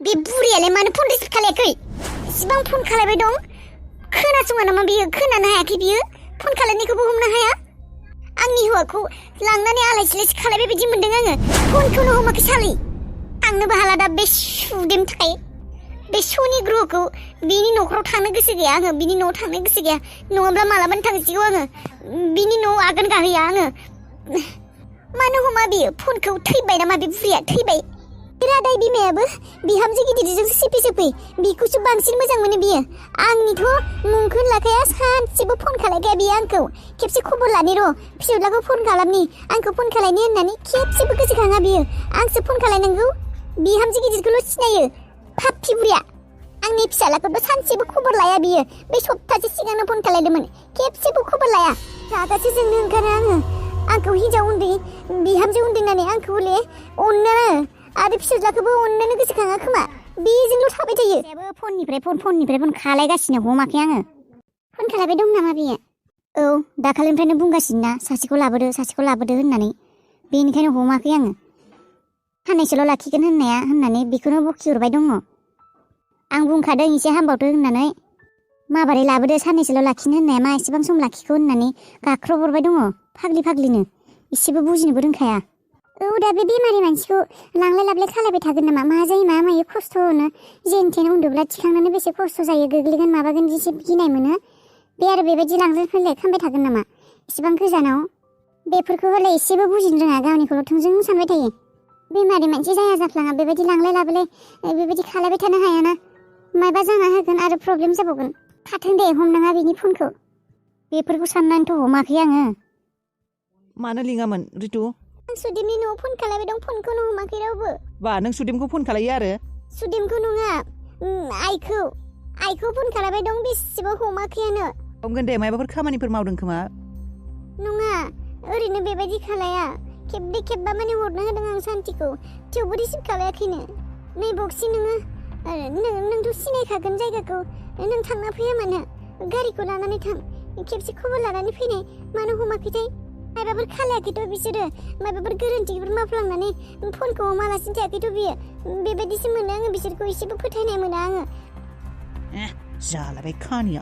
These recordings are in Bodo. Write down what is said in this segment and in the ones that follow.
बे बुरियालाय मानो फन रिसिभ खालायाखै इसिबां फन खालायबाय दं खोनासङा नामा बियो खोनानो हायाखै बियो फन खालायनायखौबो हमनो हाया आंनि हौवाखौ लांनानै आलाय सिलायसो खालायबाय बायदि मोनदों आङो फनखौनो हमाखै सालै थांनोबो हाला दा बे सुदेम थाखाय बे सनि ग्रहखौ बिनि न'खराव थांनो गोसो गैया आङो बिनि न'आव थांनो गोसो गैया नङाब्ला मालाबानो थांसिगौ आङो बिनि न'आव आगान गाहैया आङो मानो हमा बियो फनखौ थैबाय नामा बे बुरिया थैबाय रादाय बिमायाबो बिहामजो गिदिरजोंसो सिपि सिपि बिखौसो बांसिन मोजां मोनो बियो आंनिथ' मुंखौनो लाखाया सानसेबो फन खालायखाया बियो आंखौ खेबसे खबर लानि र' फिसाज्लाखौ फन खालामनि आंखौ फन खालायनि होननानै खेबसेबो गोसोखाङा बियो आंसो फन खालायनांगौ बिहामजो गिदिरखौल' सिनायो फाफि बुरिया आंनि फिसाज्लाखौथ' सानसेबो खबर लाया बियो बे सप्तासे सिगांनो फन खालायदोंमोन खेबसेबो खबर लाया रागासो जोंनो ओंखारो आंखौ हिनजाव उन्दै बिहामजो उन्दै होननानै आंखौ हले अनो आरो फिसाज्लाखौबो अननोनो गोसोखाङा खोमा बेजोंल' थाबाय थायो फननिफ्राय फन खालायगासिनो हमाखै आङो फन खालायबाय दं नामा बियो औ दाखालिनिफ्रायनो बुंगासिनो ना सासेखौ लाबोदो होननानै बेनिखायनो हमाखै आङो साननैसोल' लाखिगोन होननानै बेखौनो बखिहरबाय दङ आं बुंखादों एसे हामबावदो होननानै माबारै लाबोदो साननैसोल' लाखिनो होननाया मा एसेबां सम लाखिखौ होननानै गाख्रब हरबाय दङ फाग्लिनो एसेबो बुजिनोबो रोंखाया औ दा बे बेमारि मानसिखौ लांलाय लाबलाय खालायबाय थागोन नामा मा जायो मा मायो खस्थ' होनो जेन थेन उन्दुब्ला थिखांनानै बेसे खस्थ' जायो गोग्लैगोन माबागोन जेसे गिनाय मोनो बे आरो बेबायदि लांलाय फैलाय खालामबाय थागोन नामा इसिबां गोजानाव बेफोरखौ हले एसेबो बुजिनो रोङा गावनिखौल' थोंजों सानबाय थायो बेमारि मानसि जाया जाफ्लाङा बेबायदि लांलाय लाबलाय बेबायदि खालायबाय थानो हायाना मायबा जाना होगोन आरो प्रब्लेम जाबावगोन थाथों दे हमनाङा बिनि फनखौ बेफोरखौ साननानैथ' हमाखै आङो मानो लिङामोन रितु आं सुदेमनि न'आव फन खालायबाय दं फनखौनो हमाखै रावबो बा नों सुदेमखौ फन खालायो आरो सुदेमखौ नङा आइखौ फन खालायबाय दं बेसेबा हमाखैयानो हमगोन दे माबाफोर खामानिफोर मावदों खोमा नङा ओरैनो बेबायदि खालाया खेबब्रै खेबबा माने हरनो होदों आं सान्थिखौ थेवबो रिसिभ खालायाखैनो नै बक्सि नोङो नोंथ' सिनायखागोन जायगाखौ नों थांना फैया मानो गारिखौ लानानै थां खेबसे खबर लानानै फैनाय मानो हमाखैथाय माबाफोर खालायाखैथ' बिसोरो माबाफोर गोरोन्थिफोर मावफ्लांनानै फनखौ हमालासिनो थायाखैथ' बियो बेबायदिसो मोनो आङो बिसोरखौ एसेबो फोथायनाय मोना आङो जालाबाय खानिया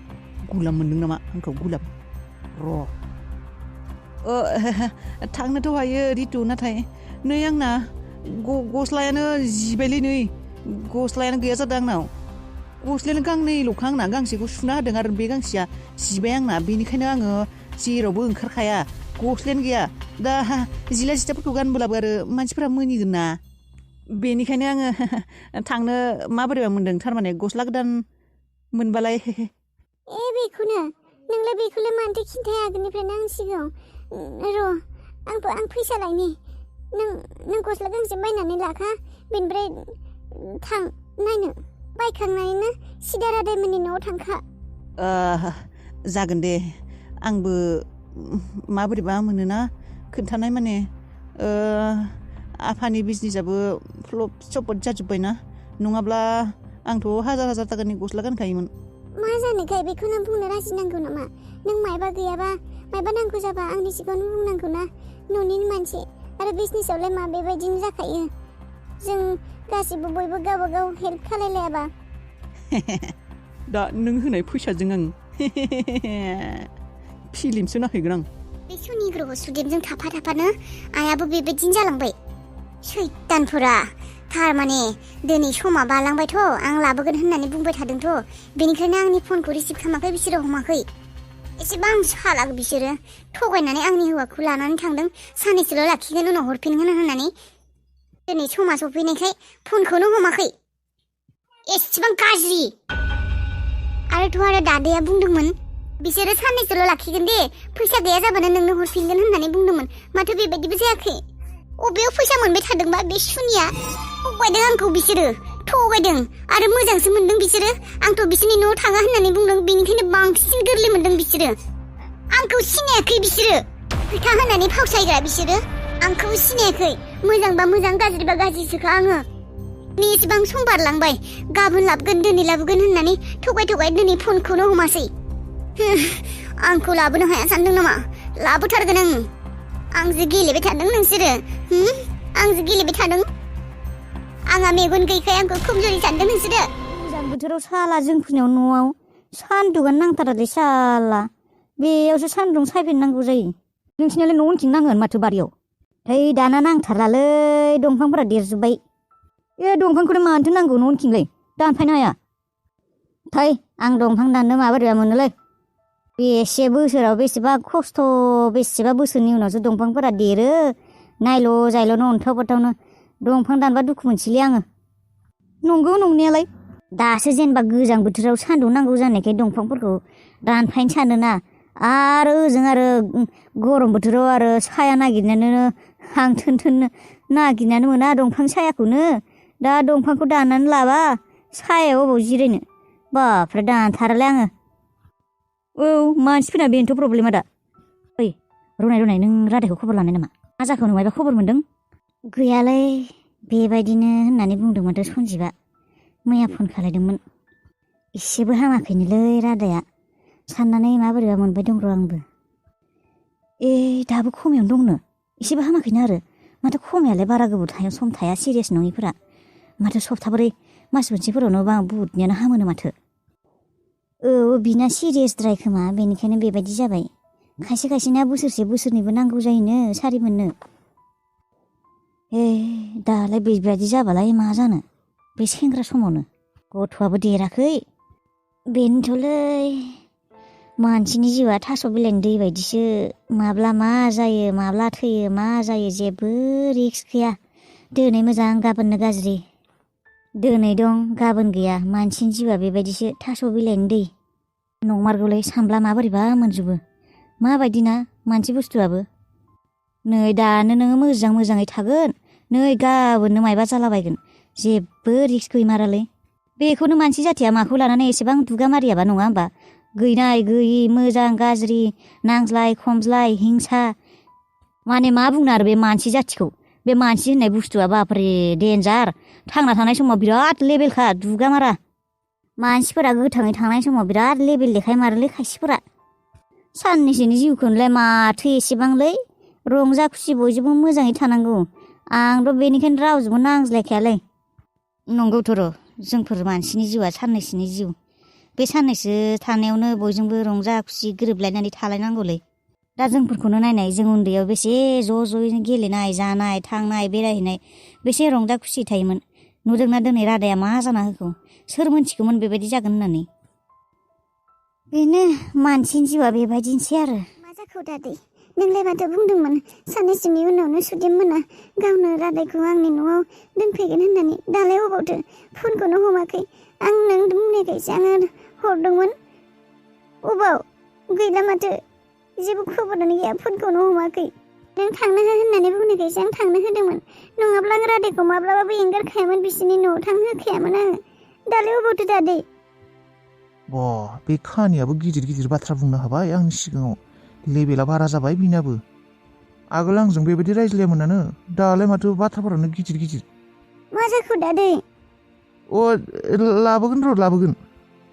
गुलाम मोनदों नामा आंखौ गुलाम र' थांनोथ' हायो रितु नाथाय नै आंना गस्लायानो जिबायलै नै गस्लायानो गैया जादों आंनाव गस्लायानो गांनैल'खा आंना गांसेखौ सुना होदों आरो बे गांसेया जिबाय आंना बेनिखायनो आङो जेरावबो ओंखारखाया गस्लायानो गैया दा जिला जिथाफोरखौ गानबोलाबो आरो मानसिफोरा मोनिगोन ना बेनिखायनो आङो थांनो माबोरैबा मोन्दों थारमाने गस्ला गोदान मोनबालाय बेखौनो नोंलाय बेखौलाय मानोथो खिन्थाया आगोलनिफ्रायनो आं सिगाङाव र' आं फैसा लायनि नों गस्ला गांसे बायनानै लाखा बेनिफ्राय थां नायनो बायखांनानैनो सिदा रादायमोननि न'आव थांखा जागोन दे आंबो माबोरैबा मोनोना खोन्थानाय माने आफानि बिजनेसआबो फ्लप सपट जाजोब्बायना नङाब्ला आंथ' हाजार थाखानि गस्ला गानखायोमोन मा जानोखाय बेखौ नों बुंनो लाजिनांगौ नामा नों मायबा गैयाबा मायबा नांगौ जाबा आंनि सिगाङावनो बुंनांगौ ना न'निनो मानसि आरो बिजनेसआवलाय मा बेबायदिनो जाखायो जों गासिबो बयबो गावबागाव हेल्प खालायलायाबा दा नों होनाय फैसाजों आं फिलिमसो नायहैगोन आं बे सनि ग्रह सुदेमजों थाफानो आयाबो बेबायदिनो जालांबाय सैतानफोरा थारमाने दिनै समा बारलांबायथ' आं लाबोगोन होननानै बुंबाय थादोंथ' बेनिखायनो आंनि फनखौ रिसिभ खालामाखै बिसोरो हमाखै एसेबां सालाक बिसोरो थगायनानै आंनि हौवाखौ लानानै थांदों साननैसोल' लाखिगोन उनाव हरफिनगोन होननानै दिनै समा सफैनायखाय फनखौनो हमाखै एसेबां गाज्रि आरो दादाया बुंदोंमोन बिसोरो साननैसोल' लाखिगोन दे फैसा गैया जाबानो नोंनो हरफिनगोन होननानै बुंदोंमोन माथो बेबायदिबो जायाखै अबेयाव फैसा मोनबाय थादोंबा बे सुनिया थगायदों आंखौ बिसोरो थगायदों आरो मोजांसो मोनदों बिसोरो आंथ' बिसोरनि न'आव थाङा होननानै बुंदों बेनिखायनो बांसिन गोरलै मोनदों बिसोरो आंखौ सिनायाखै बिसोरो खोथा होनानै फावसायग्रा बिसोरो आंखौ सिनायाखै मोजांबा मोजां गाज्रिबा गाज्रिसोखा आङो बेसेबां सम बारलांबाय गाबोन लाबोगोन दिनै लाबोगोन होननानै थगाय दिनै फनखौनो हमासै आंखौ लाबोनो हाया सानदों नामा लाबोथारगोन आंजों गेलेबाय थादों नोंसोरो आंजों गेलेबाय थादों आंहा मेगन गैखाय आंखौ खमजुरि सानदों नोंसोरो गोजां बोथोराव साला जोंफोरनियाव न'आव सान्दुंआनो नांथारालै साला बेयावसो सान्दुं सायफिननांगौ जायो नोंसिनालाय न' उनथिं नांगोन माथो बारियाव है दाना नांथारलालै दंफांफोरा देरजोब्बाय दंफांखौनो मानोथो नांगौ न' उनथिंलाय दानफायनो हाया थै आं दंफां दाननो माबोरैबा मोनोलै बेसे बोसोराव बेसेबा खस्थ' बेसेबा बोसोरनि उनावसो दंफांफोरा देरो नायल' जायल'नो अन्थाव बाथावनो दंफां दानबा दुखु मोनसैलै आङो नंगौ नंनायालाय दासो जेनेबा गोजां बोथोराव सान्दुं नांगौ जानायखाय दंफांफोरखौ दानफायनो सानोना आरो ओजों आरो गरम बोथोराव आरो साया नागिरनानैनो हां थोन थोननो नागिरनानै मोना दंफां सायाखौनो दा दंफांखौ दाननानै लाबा सायाव अबाव जिरायनो बाफ्रे दानथारालै आङो औ मानसिफोरना बेनोथ' प्रब्लेमा दा ओइ रनाय नों रादायखौ खबर लानाय नामा मा जाखो नों मायबा खबर मोन्दों गैयालै बेबायदिनो होननानै बुंदों माथो सन्जिबा मैया फन खालायदोंमोन एसेबो हामाखैनोलै रादाया साननानै माबोरैबा मोनबाय दं र' आंबो दाबो खमायावनो दंनो एसेबो हामाखैनो आरो माथो खमायालाय बारा गोबाव सम थाया सिरियास नङिफोरा माथो सप्ताब्रै मास मोनसेफोरावनो बुहुदनियानो हामोनो माथो औ बिना सिरियासद्राय खोमा बेनिखायनो बेबायदि जाबाय खायसे खायसेना बोसोरसे बोसोरनैबो नांगौ जायोनो सारि मोननो दालाय बेबायदि जाबालाय मा जानो बे सेंग्रा समावनो गथ'आबो देराखै बेनोथ'लै मानसिनि जिउआ थास' बिलाइनि दै बायदिसो माब्ला मा जायो माब्ला थैयो मा जायो जेबो रिक्स गैया दिनै मोजां गाबोननो गाज्रि दिनै दं गाबोन गैया मानसिनि जिउआ बेबायदिसो थास' बिलाइनि दै नंमारगौलै सानब्ला माबोरैबा मोनजोबो माबायदि ना मानसि बुस्थुआबो नै दानो नोङो मोजाङै थागोन नै गाबोननो मायबा जालाबायगोन जेबो रिक्स गैमारालै बेखौनो मानसि जाथिया माखौ लानानै एसेबां दुगा मारियाबा नङा होमबा गैनाय गैयि मोजां गाज्रि नांज्लाय खमज्लाय हिंसा माने मा बुंनो आरो बे मानसि जाथिखौ बे मानसि होननाय बुस्थुआ बाप्रे देन्जार थांना थानाय समाव बिराद लेबेलखा दुगा मारा मानसिफोरा गोथाङै थांनाय समाव बिराद लेबेल देखायमारोलै खायसेफोरा साननैसोनि जिउखौनोलाय माथो एसेबांलै रंजा खुसि बयजोंबो मोजाङै थानांगौ आंथ' बेनिखायनो रावजोंबो नांज्लायखायालै नंगौथ' र' जोंफोर मानसिनि जिउआ साननैसोनि जिउ बे साननैसो थानायावनो बयजोंबो रंजा खुसि गोरोबलायनानै थालायनांगौलै दा जोंफोरखौनो नायनाय जों उन्दैयाव बेसे ज' ज'यैनो गेलेनाय जानाय थांनाय बेरायहैनाय बेसे रंजा खुसि थायोमोन नुदोंना दिनै रादाया मा जाना होखौ सोर मोनथिगौमोन बेबायदि जागोन होननानै बेनो मानसिनि जिउआ बेबायदिनोसै आरो मा जाखो दादै नोंलाय माथो बुंदोंमोन साननैसोनि उनावनो सुदेम मोना गावनो रादायखौ आंनि न'आव दोनफैगोन होननानै दालाय अबावथो फनखौनो हमाखै आं नों बुंनायखायसो आङो हरदोंमोन अबाव गैला माथो जेबो खबरानो गैया फनखौनो हमाखै नों थांनो हो होननानै बुंनायखायसो आं थांनो होदोंमोन नङाब्ला आं रादायखौ माब्लाबाबो एंगारखायामोन बिसोरनि न'आव थांनो होखायामोन आङो दालाय अबावथो दादै बे खाहानियाबो गिदिर बाथ्रा बुंनो हाबाय आंनि सिगाङाव लेभेला बारा जाबाय बिनाबो आगोल आंजों बेबायदि रायज्लायामोनानो दालाय माथो बाथ्राफोरानो गिदिर मा जाखो दादै लाबोगोन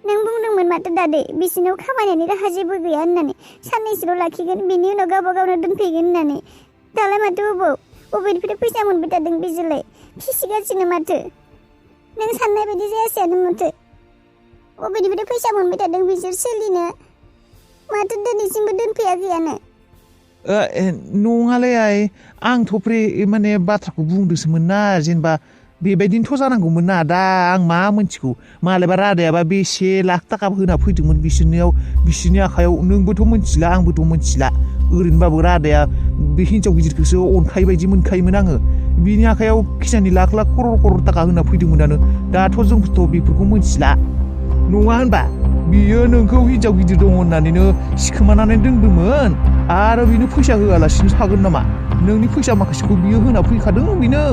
नों बुंदोंमोन माथो दादै बिसिनाव खामायनायनि राहा जेबो गैया होननानै साननैसोल' लाखिगोन बिनि उनाव गावबा गावनो दोनफैगोन होननानै दालाय माथो बबेनिफ्राय फैसा मोनबाय थादों बिसोरलाय फिसिगासिनो माथो नों साननाय बायदि जायासैयानो माथो बबेनिफ्राय फैसा मोनबाय थादों बिसोर सोलिनो माथो दिनैसिमबो दोनफैयाखैयानो नङालै आंथ' माने बाथ्राखौ बुंदोंसोमोन ना जेनेबा बेबायदिनोथ' जानांगौमोन ना दा आं मा मोनथिगौ मालायबा रादायाबा बेसे लाख थाखा होना फैदोंमोन बिसोरनि आखायाव नोंबोथ' मोनथिला आंबोथ' मोनथिला ओरैनोबाबो रादाया बे हिन्जाव गिदिरखौसो अन्थाइ बायदि मोनखायोमोन आङो बिनि आखायाव खिसानि लाख खरर थाखा होना फैदोंमोनानो दाथ' जोंथ' बेफोरखौ मोनथिला नङा होनबा बियो नोंखौ हिन्जाव गिदिर दङ होननानैनो सिखोमानानै दोनदोंमोन आरो बिनो फैसा होआलासिनो थागोन नामा नोंनि फैसा माखासेखौ बियो होना फैखादों बिनो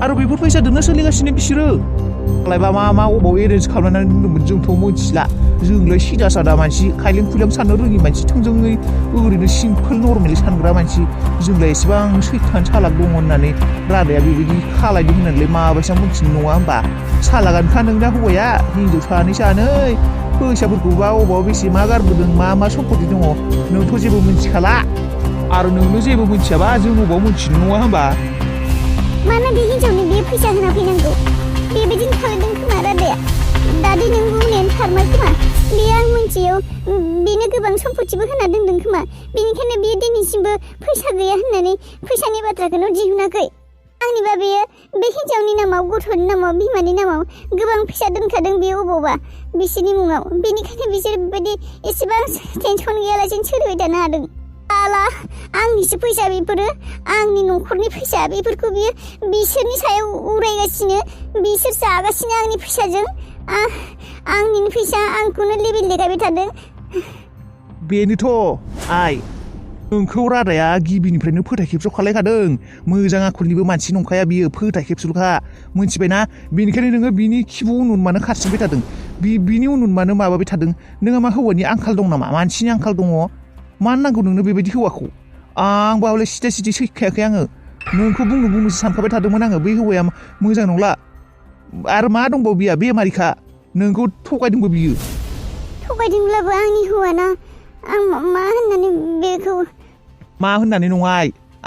आरो बेफोर फैसाजोंनो सोलिगासिनो बिसोरो लायबा मा अबाव एरेन्ज खालामनानै दोनदोंमोन जोंथ' मोनथिला जोंलाय सिदा सादा मानसि खायलें खुइलें साननो रोङि मानसि थोंजोङै ओरैनो सिम्पोल नर्मेलि सानग्रा मानसि जोंलाय एसेबां सैथान सालाक दङ होननानै रादाया बेबायदि खालायदों होननानैलाय माबायसा मोनथिनो नङा होमबा सालागानोखा नोंना हौवाया हिनजाव सानै फैसाफोरखौबा अबाव बेसे मा गारबोदों मा सम्पति दङ नोंथ' जेबो मोनथिखाला आरो नोंनो जेबो मोनथियाबा जों अबाव मोनथिनो नङा होमबा मानो बे हिन्जावनि बे फैसा होना फैनांगौ बेबायदिनो खालामदों खोमा रादाया दादि नों बुंनायानो थारमार खोमा बेयो आं मोनथियो बेनो गोबां सम्पथिबो होना दोनदों खोमा बेनिखायनो बेयो दिनैसिमबो फैसा गैया होननानै फैसानि बाथ्राखौनो दिहुनाखै आंनिबा बेयो बे हिन्जावनि नामाव गथ'नि नामाव बिमानि नामाव गोबां फैसा दोनखादों बेयो अबावबा बिसोरनि मुङाव बेनिखायनो बिसोर बेबायदि एसेबां टेनसन गैयालासेनो सोलिबाय थानो हादों आला आंनिसो फैसा बेफोरो आंनि न'खरनि फैसा बेफोरखौ बियो बिसोरनि सायाव उरायगासिनो बिसोर जागासिनो आंनि फैसाजों आंनि फैसा आंखौनो लेबेल देखायबाय थादों बेनोथ' आइ नोंखौ रादाया गिबिनिफ्रायनो फोथाय खेबस' खालायखादों मोजां आखलनिबो मानसि नंखाया बियो फोथाय खेबस'लखा मोनथिबायना बेनिखायनो नोङो बिनि खिबु उन मानो खारसिनबाय थादों बिनि उन मानो माबाबाय थादों नोंहा मा हौवानि आंखाल दं नामा मानसिनि आंखाल दङ मानो नांगौ नोंनो बेबायदि हौवाखौ आंबो हले सिदा सिदि सैखायाखै आङो नोंखौ बुंनोसो सानखाबाय थादोंमोन आङो बै हौवाया मोजां नंला आरो मा दंबावो बिया बेमारिखा नोंखौ थगायदोंबो बियो थगायदोंब्लाबो आंनि हौवाना आं मा होननानै बेखौ मा होननानै नङा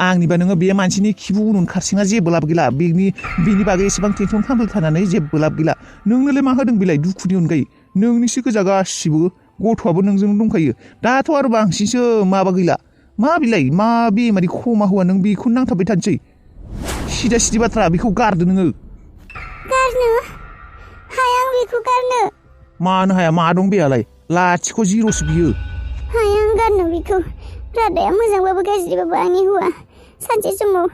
आंनिबा नोङो बे मानसिनि खिबु उन खारसिङा जेबो लाब गैला बेनि बागै एसेबां टेनसन खालामबाय थानानै जेबो लाब गैला नोंनोलाय मा होदों बेलाय दुखुनि अनगायै नोंनिसो गोजा गासिबो गथ'आबो नोंजों दंखायो दाथ' आरो बांसिनसो माबा गैला मा बिलाय मा बेमारि खमा हौवा नों बेखौ नांथाबबाय थानोसै सिदा सिदि बाथ्रा बेखौ गारदो नोङो गारनो हाया आं बेखौ गारनो मानो हाया मा दं बेयालाय लाथिख' जिर'सो बियो हाया आं गारनो बेखौ रादाया मोजांबाबो गाज्रिबाबो आंनि हौवा सानसे समाव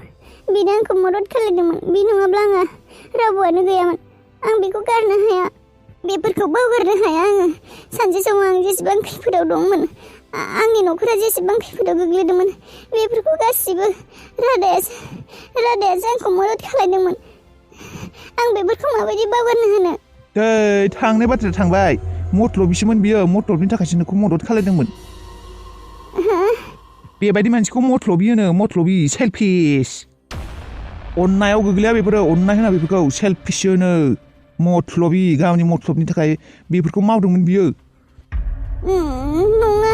बिनो आंखौ मदद खालामदोंमोन बि नङाब्ला आंहा रावबोआनो गैयामोन आं बेखौ गारनो हाया बेफोरखौ बावगारनो हाया आङो सानसे समाव आं जेसेबां खैफोदाव दंमोन आंनि न'खरा जेसेबां खैफोदाव गोग्लैदोंमोन बेफोरखौ गासिबो रादायासो आंखौ मदद खालामदोंमोन आं बेफोरखौ माबायदि बावगारनो हानो दै थांनाय बाथ्राया थांबाय मतलबिसोमोन बियो मतलबनि थाखायसो नोंखौ मदद खालामदोंमोन बेबायदि मानसिखौ मतलबि होनो मतलबि सेल्फिश अननायाव गोग्लैया बेफोरो अननाय होना बेफोरखौ सेल्फिश होनो मतलबि गावनि मतलबनि थाखाय बेफोरखौ मावदोंमोन बियो नङा